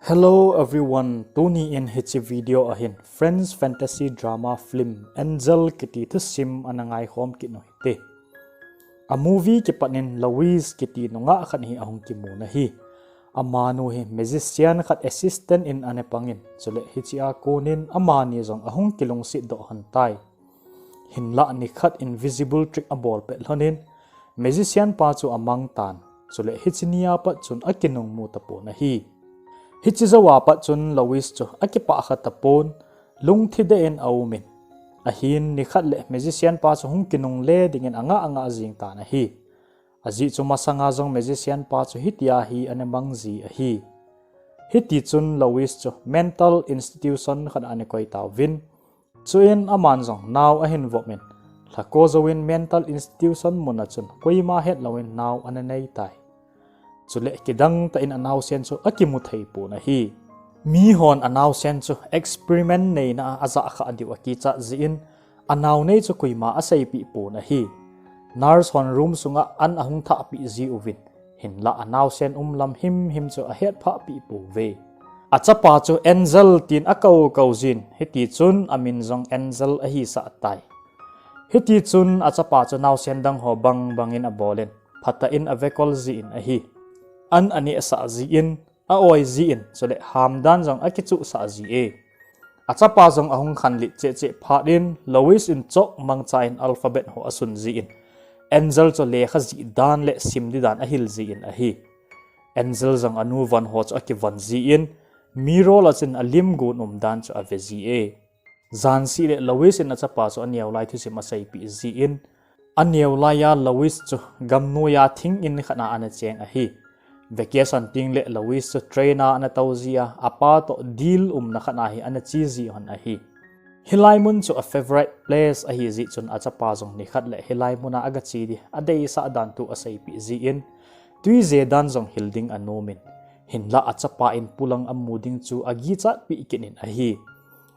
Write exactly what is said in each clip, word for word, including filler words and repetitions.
Hello everyone, tuni in hiche video ahin French fantasy drama film Angel kiti thusim ana ngaikhom kit u hite. A movie kipat in Louise kiti nungah khat hi ahung kimu ahi. Amanu hi magician khat assistant in ana pangin, chule hichea konin amani jong ahung kilungset doh lhon tai. Hinlah nikhat invisible trick abol pet lhonin, magician pa chu amang tan, chule hiche nia pat chun akinung mu tapon ahi. Hiche jou a pat chun Louise chu akipah kha tapon, lungthim deh in aumin. Ahin nikhat le magician pa chu hung kinungle dingin angah angah jing tan ahi. Ajeh chu masanga jong magician pa chu hitia hi ana mang ji ahi. Hiti chun Louise chu mental institution khat a ana koi tauvin. Chuin aman jong nao ahin vop in, lhako jouvin mental institution mun a chun koima het louvin nao ana nei tai. Chule kidang tah in anaosen chu akimu thei pon ahi. Mihon anaosen chu experiment neina a ajah khah diu akichat jeh in, anao nei chu koima aseipeh pon ahi. Nurse hon room sunga an ahung thah peh ji uvin, hinlah anaosen um lam himhim chu ahet phah peh pouve. Achapa chu Angel tin akou kou jin, hiti chun amin jong Angel ahisah tai. Hiti chun achapa chu naosen dang ho bang bangin abolin, phatah in avekol jin ahi. An anehsah jin, a-oi jin, chule hamdan jong akichuhsah ji e. Achapa jong ahung khanlet cheh cheh phat in, Louise in chok mangcha in alphabet ho asun jin, Angel chu lekha jih dan le sim ding dan ahil jin ahi. Angel jong anu von ho chu akivon jin, mirror a chun alim gon um dan chu ave ji e. Jan seh le Louise in achapa chu aneo lai thusim aseipeh jin, aneo laiya Louise chu gamnoiya thing in khat a ana cheng ahi. Vacation teng le Louise chu train a ana tou jia, apa toh deal umna khat a hi ana che ji lhon ahi. Hilai mun chu a favourite place ahi jeh chun achapa jong nikhat le hilai mun a agache ding adeisah dan thu aseipeh jin, twi je dan jong hil ding anomin, hinlah achapa in polang amu ding chu akichat peh kit in ahi.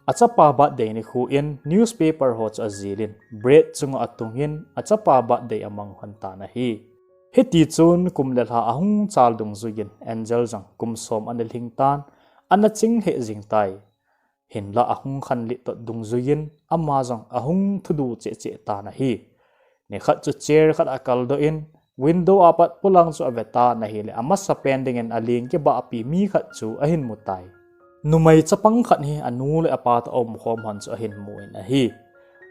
Achapa birthday nikho in newspaper ho chu ajilin, bread chunga atungin achapa birthday amang lhon tan ahi. Hiti chun kum le lha ahung chal dungjuiyin Angel jong kum som ana lhing tan, ana ching lheh jing tai. Hinlah ahung khanlet toh dungjuiyin ama jong ahung thudoh cheh cheh tan ahi. Nikhat chu chair khat akaldoh in, window a pat polang chu ave tan ahile, amasapen dingin aling kibahpi mi khat chu ahin mu tai. Numei chapang khat hi anu le apa toh aumkhom lhon chu ahin mu in ahi.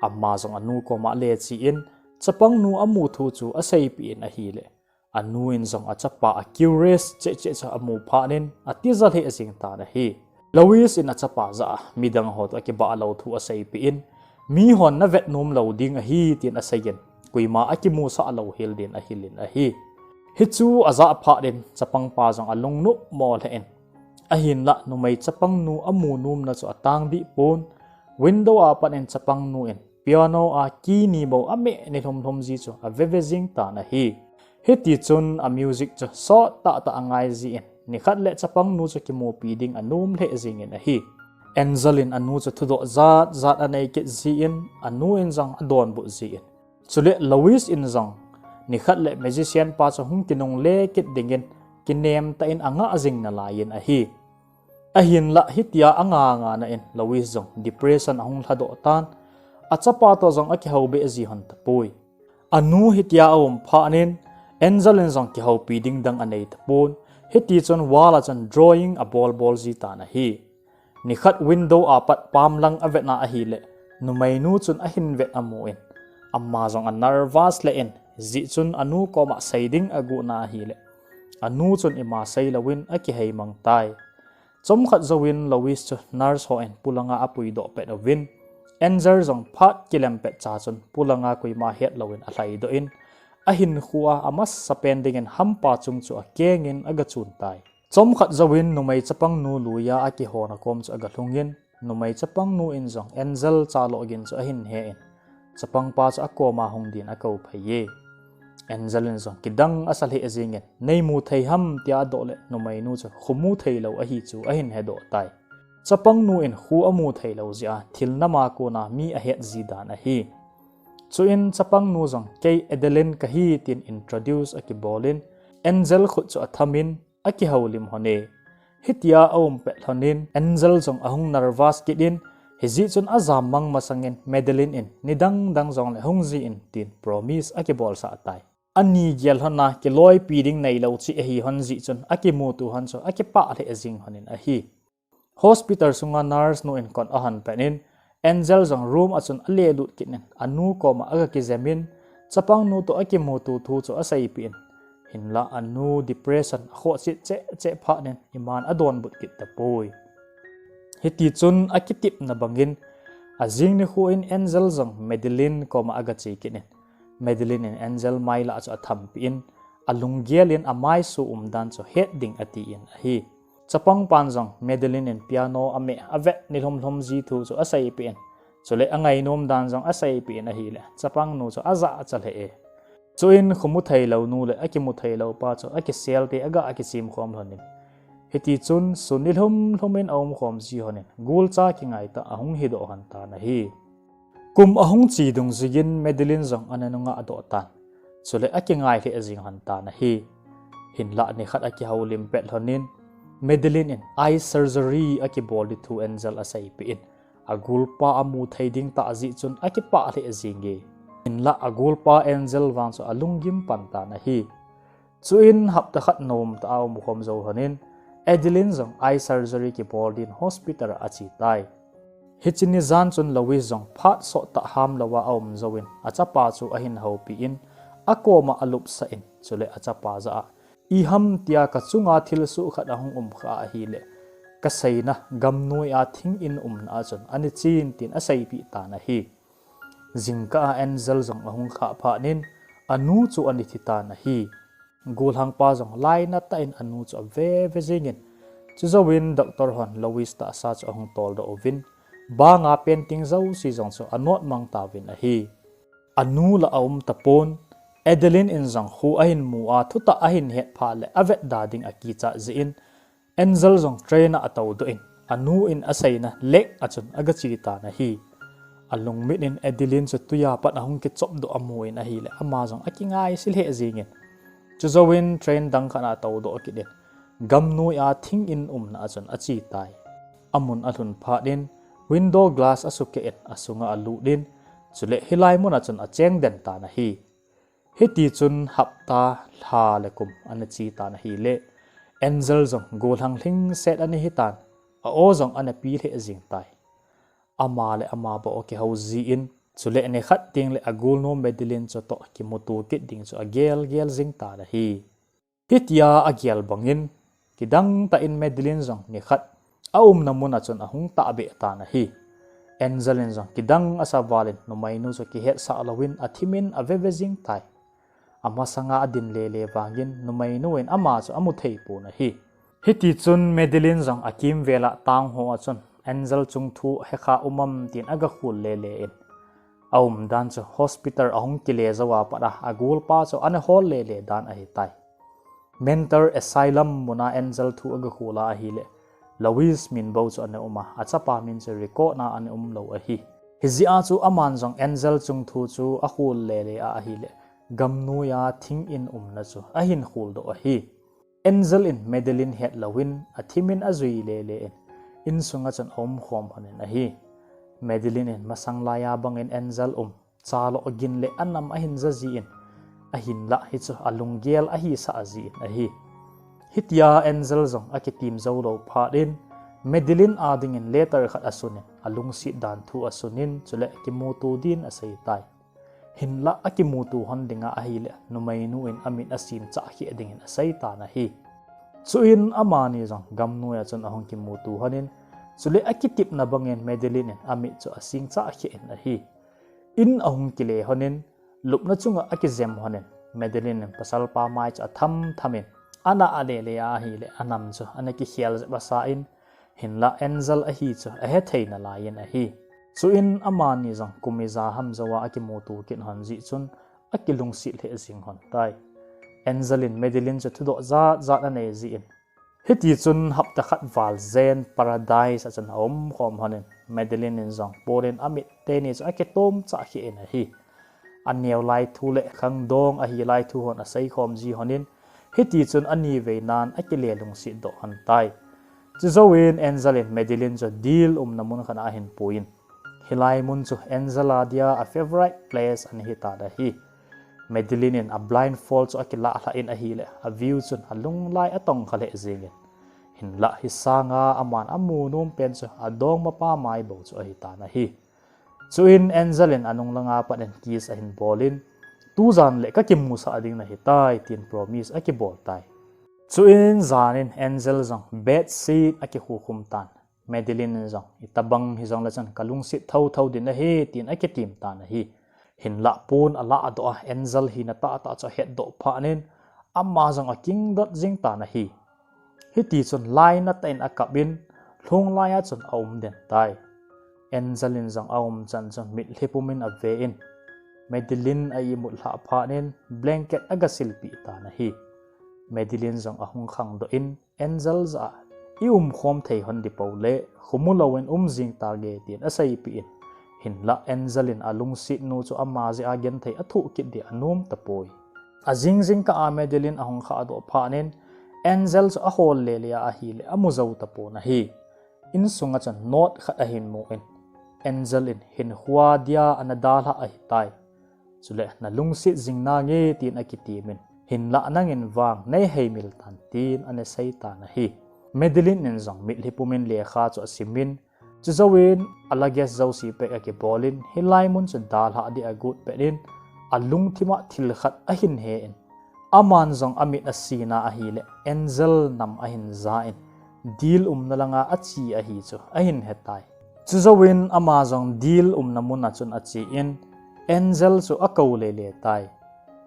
Ama jong anu koma alechen, chapangnu amu thu chu aseipeh in ahile, anu in jong achapa a curious cheh cheh chu amu phat in atija lheh jing tan ahi. Louise in achapa jah a midang ho toh akibah lou thu aseipeh in, mihon navet nom lou ding ahi tin aseiyin, koima akimusah lou hel din ahil in ahi. Hichu ajah phat in chapangpa jong alungnop mo lheh in, ahinlah numei chapangnu amu nomna chu atang deh pon, window a pat in chapangnu in piano a key ni bou ameh ni lhum lhum ji chu ave ve jing tan ahi. Hiti chun a music chu sot tah tah angai jin, nikhat le chapangnu chu kimupi ding anom lheh jingin ahi. Angel in anu chu thudoh jat jat anei kit jin, anu in jong adonbut jin, chule Louise in jong nikhat le magician pa chu hung kinungle kit dingin kinem tah in angah jing nalaiyin ahi. Ahinlah hitia anga ngana in Louise jong depression ahung lhadoh tan, achapa toh jong akihou beh ji lhon tapoi. Anu hitia aum phat in Angel in jong kihoupi ding dang anei tapon, hiti chun wall a chun drawing abol bol ji tan ahi. Nikhat window a pat pamlang avetna ahile, numeinu chun ahin vet amun, ama jong anervous lheh in, hijeh chun anu koma sei ding agot na ahile, anu chun ima sei louvin akihei mang tai. Chomkhat jouvin Louise chu nurse hon polanga apuidoh pet uvin, Angel jong phat kilem pet cha chun polanga koima het louvin alhaidoh in, ahinkhoa amasapen dingin hampa chung chu akengin agachun tai. Chomkhat jouvin numei chapangnu luiya akihona kom chu agalhungin, numei chapangnu in jong Angel chaloh gin chu ahin hen, chapangpa chu akoma hung din akou pheiye. Angel in jong kidang asa lheh jingin, neimu thei ham tia adoh le numeinu chu kho mu theilou ahi chu ahin hedoh tai. Chapangnu in kho amu theilou jeh a thil nama kona mi ahet ji dan ahi. Chuin chapangnu jong kei Adeline kahi tin introduce akibolin, Angel khut chu athamin, akihoulim lhone. Hitia aum pet lhonin Angel jong ahung nervous kit in, hijeh chun ajam mang masangin Madeline in nidang dang jongle hung jin tin promise akibolsah tai. Ani gel lhona kiloipi ding neilou cheh ahi lhon jeh chun akimuto lhon chu akipah lheh jing lhonin ahi. Hospital sunga nurse nu in kot ahon pet in Angel jong room a chun alelut kit in anu koma aga kijemin chapang nu toh akimuto thu chu aseipeh in, hinlah anu depression akhoh chet cheh cheh phat in iman adonbut kit tapoi. Hitichun akitepna bangin ajing nikho in Angel jong Madeline koma aga che kit in, Madeline in Angel mailah chu athampeh in, alunggel in amaisu umdan chu het ding atin ahi. Chapang pan jong Madeline in piano ameh avet nilhum lhum ji thu chu aseipeh in, chule angainom dan jong aseipeh in ahile chapang nu chu ajahcha lheh e. Chuin khomu theilou nu le akimu theilou pa chu akisel te aga akichem khom lhonin, hitichun sun nilhum lhum in aum khom ji lhonin golcha kingaitah ahung hidoh lhon tan ahi. Kum ahung che dungjuiyin Madeline jong ana nungah doh tan, chule akingai lheh jing lhon tan ahi. Hinlah nikhat akihoulim pet lhonin Madeline in eye surgery akibol ding thu Angel aseipeh in, agolpa amu thei ding tah jeh chun akipah lheh jinge. Hinlah agolpa Angel vang chu alunggim pan tan ahi. Chuin hapta khat nomtah a aum khom jou lhonin Adeline jong eye surgery kibol din hospital a ache tai. Hiche ni jan chun Lois jong phat sottah hamlouva aum jouvin achapa chu ahin houpin, akoma alupsah in, chule achapa jah a, iham tia kachunga thilsoh khat ahung umkha ahile, kaseina gamnoiya thing in umna a chun ana chen tin aseipeh tan ahi. Jingkah a Angel jong ahung khah phat in anu chu ana thi tan ahi. Golhangpa jong lainat tah in anu chu ave ve jingin, chujouvin doctor hon Lois tahsa chu ahung toldoh uvin, banga painting jouse jong chu anot mang tauvin ahi. Anu lah aum tapon, Adeline in jong kho ahin mu a thutah ahin het phat le avetda ding akichat jeh in, Angel jong train a atoudoh in, anu in aseina lek a chun aga che tan ahi. Alungmit in Adeline chu tuiya pat ahung kichopdoh amun ahile, ama jong akingaise lheh jingin, chujouvin train dang khat a atoudoh kit in, gamnoiya thing in umna a chun ache tai. Amun alhun phat in, window glass asukeh in, asunga alut in, chule hilai mun a chun acheng den tan ahi. Hitichun hapta, lha le kum ana che tan ahile, Angel jong golhang lhingset ana hitan, a-o jong ana pi lheh jing tai. Ama le ama bou akihou jin, chule nikhat tengle agolnu Madeline chutoh kimuto kit ding chu agel gel jing tan ahi. Hitia agel bangin, kidang tah in Madeline jong nikhat aumna mun a chun ahung tahbeh tan ahi. Angel in jong kidang asa val in numeinu chu kihetsah louvin athimin ave ve jing tai. Amasanga adin lele vangin numeinu in ama chu amu thei pon ahi. Hitichun Madeline jong akimvel a town hall a chun Angel chungthu hekha um am tin aga khol lele in, aumdan chu hospital ahung kile jouva pat a agolpa chu ana hol lele dan ahitai. Mental asylum muna Angel thu aga khol a ahile, Lois min bou chu ana um a, achapa min chu record na ana umlou ahi. Hijeh a chu aman jong Angel chungthu chu akhol lele a ahile, gamnoiya thing in umna chu ahin kholdoh ahi. Angel in Madeline hetlouvin athimin ajui lele in, insunga chun aumkhom lhonin ahi. Madeline in masang laiya bangin Angel um, chaloh gin le anam ahin ja jin, ahinlah hichu alunggel ahisah jin ahi. Hitia Angel jong akitim joulou phat in, Madeline a dingin letter khat asunin, alungset dan thu asunin, chule kimuto din aseitai. Hinlah akimuto lhon dinga ahile, numeinu in amit asingchah kheh dingin aseitan ahi. Chuin amani jong gamnoiya chun ahung kimuto lhonin, chule akitepna bangin Madeline in amit chu asingchah kheh in ahi. In ahung kile lhonin, lupna chunga akijem lhonin, Madeline in pasalpa mai chu atham thamin, ana alele a ahile, anam chu ana kikhel jep asa in, hinlah Angel ahi chu ahethei nalaiyin ahi. Chuin amani jong kum ija ham jouva akimuto kit lhon jeh chun, akilungset lheh jing lhon tai. Angel in Madeline chu thudoh jat jat anei jin, hitichun hapta khat val jen Paradise a chun aumkhom lhonin, Madeline in jong ponin amit teni chu akitomchah kheh in ahi. Aneo lai thu le khangdong ahi lai thu hon aseikhom ji lhonin, hitichun anivei nan akile lungsetdoh lhon tai. Chujouvin Angel in Madeline chu dil umna mun khat a ahin puiyin. Hilai mun chu Angel a dia a favourite place ana hitan ahi. Madeline in a blindfold chu akilah lhah in ahileh a view chun alunglai atongkha lheh jengin. Hinlah hisanga aman amu nom pen chu adongmapa mai bou chu ahitan ahi. Chuin Angel in anung langa pat in kiss ahin bolin, tujan le kakimusah ding nahitai, tin promise akibol tai. Chuin janin Angel jong bedsheet akikhukhum tan. Madeline in jong, itobang hijongle chun kalungset thotho ding ahi, tin akitim tan ahi. Hinlah pon alah doh a, Angel hina tahtah chu ahetdoh phat in, ama jong akingdot jing tan ahi. Hitichun lainat tah in akap in, lhung laiya chun aum den tai. Angel in jong aum chan chu mitlhi pumin avein, Madeline a imut lhah phat in blanket agasilpeh tan ahi. Madeline jong ahung khangdoh in, Angel jah a, iumkhom thei hon ding poule, khomu louvin um jing tange, tin aseipeh in. Hinlah Angel in alungsetnu chu ama jeh a genthei athoh kit ding anom tapoi. Ajing jingkah a Madeline ahung khahdoh phat in, Angel chu ahol lele a ahileh amu jou tapon ahi. Insunga chun note khat ahin mun, Angel in hinkhoa dia ana dalhah ahitai. Chule nalungset jing nange, tin akitimin, hinlah nangin vang neihei mil tan, tin ana sei tan ahi. Madeline in jong mitlhi pumin lekha chu asimin, chujouvin a luggage jouse pack akibolin, hilai mun chu dalhah ding agot pet in, alungthima thil khat ahin hen, aman jong amit asina ahileh Angel nam ahin jan, dil umna langa ache ahi chu ahin hetai. Chujouvin ama jong dil umna muna chun achen, Angel chu akou lele tai.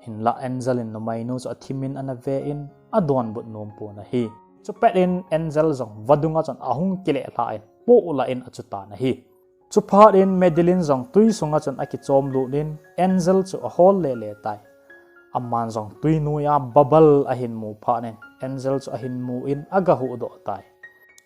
Hinlah Angel in numeinu chu athimin ana vein, adonbut nompon ahi. Chupet in Angel jong vadunga chun ahung kileh lhan, poh lah in achu tan ahi. Chuphat in Madeline jong twi sunga chun akichom lut in, Angel chu ahol lele tai. Aman jong twi noiya bubble ahin mu phat in, Angel chu ahin mun agahuhdoh tai.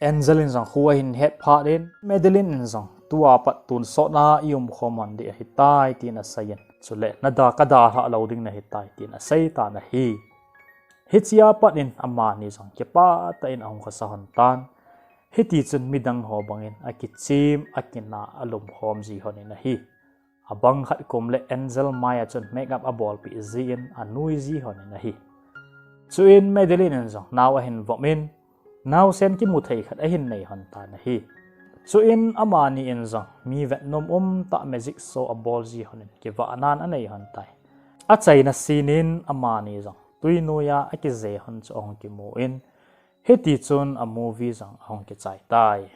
Angel in jong khu ahin het phat in, Madeline in jong, tua pat tonsot a iumkhom hon ding ahitai, tin aseiyin, chule nada kadalhah lou ding nahitai, tin asei tan ahi. Hichea pat in amani jong kipah tah in ahung khosa hon tan. Hitichun midang ho bangin akichem, akina, alumkhom ji hon in ahi. Abang khat kum leh Angel maiya chun makeup abolpeh jin anui ji hon in ahi. Chuin Madeline in jong nao ahin vomin, naosen kimuthei khat ahin nei hon tan ahi. Chuin amani in jong mi vetnom umtah magic show abol ji hon in kivahnan anei hon tai. Achaina scene in amani jong twi noiya akije hon chu ahung kimun, hitichun a movie jong ahung kichai tai.